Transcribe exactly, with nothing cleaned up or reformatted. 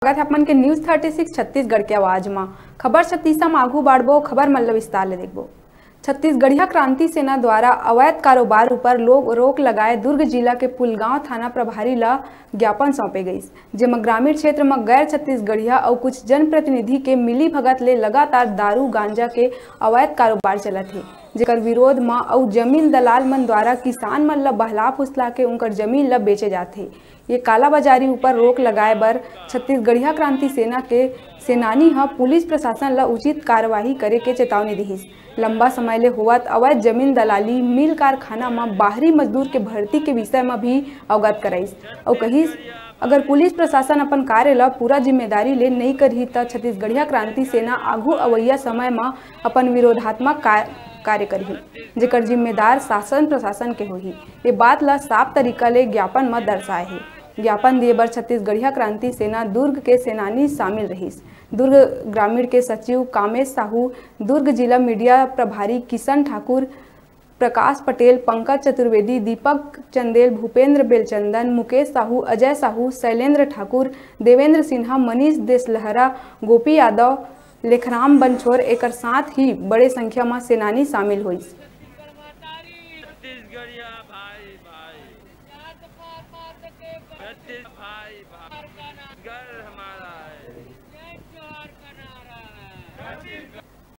स्वागत है अपन के न्यूज़ थर्टी सिक्स छत्तीसगढ़ के आवाज मा। खबर छत्तीसा मा आगू बाढ़बो, खबर मन ल विस्तार ले देखबो। छत्तीसगढ़िया क्रांति सेना द्वारा अवैध कारोबार ऊपर लोग रोक लगाए दुर्ग जिला के पुलगांव थाना प्रभारी ल ज्ञापन सौंपे गइस, जेमा ग्रामीण क्षेत्र म गैर छत्तीसगढ़िया अउ कुछ जनप्रतिनिधि के मिली भगत ले लगातार दारू गांजा के अवैध कारोबार चलत हे, जेकर विरोध म अउ जमीन दलाल मन द्वारा किसान मन ल बहला फुसला के उनकर जमीन ल बेचे जात हे। ये कालाबाजारी ऊपर रोक लगाए बर छत्तीसगढ़िया क्रांति सेना के सेनानी ह पुलिस प्रशासन ल उचित कार्यवाही करे के चेतावनी दिहिस। लंबा समय ले होवत अवैध जमीन दलाली, मिल कारखाना म बाहरी मजदूर के भर्ती के विषय म भी अवगत कराइस अउ कहिस, अगर पुलिस प्रशासन अपन कार्य ल पूरा जिम्मेदारी ले नइ करही, त छत्तीसगढ़िया क्रांति सेना आघू अवइया समय म अपन विरोधात्मक का-, कार्य करही, जेकर जिम्मेदार शासन प्रशासन के होही। ये बात ल साफ तरीका ले ज्ञापन म दर्शाए हे। ज्ञापन दिए बर छत्तीसगढ़िया क्रांति सेना दुर्ग के सेनानी शामिल रहिस। दुर्ग ग्रामीण के सचिव कामेश साहू, दुर्ग जिला मीडिया प्रभारी किशन ठाकुर, प्रकाश पटेल, पंकज चतुर्वेदी, दीपक चंदेल, भूपेंद्र बेलचंदन, मुकेश साहू, अजय साहू, शैलेंद्र ठाकुर, देवेंद्र सिन्हा, मनीष देसलहरा, गोपी यादव, लेखराम बनछोर, एकर साथ ही बड़े संख्या म सेनानी शामिल होइस। छत्तीसगढ़िया भाई भाई, छत्तीस भाई भाई, घर हमारा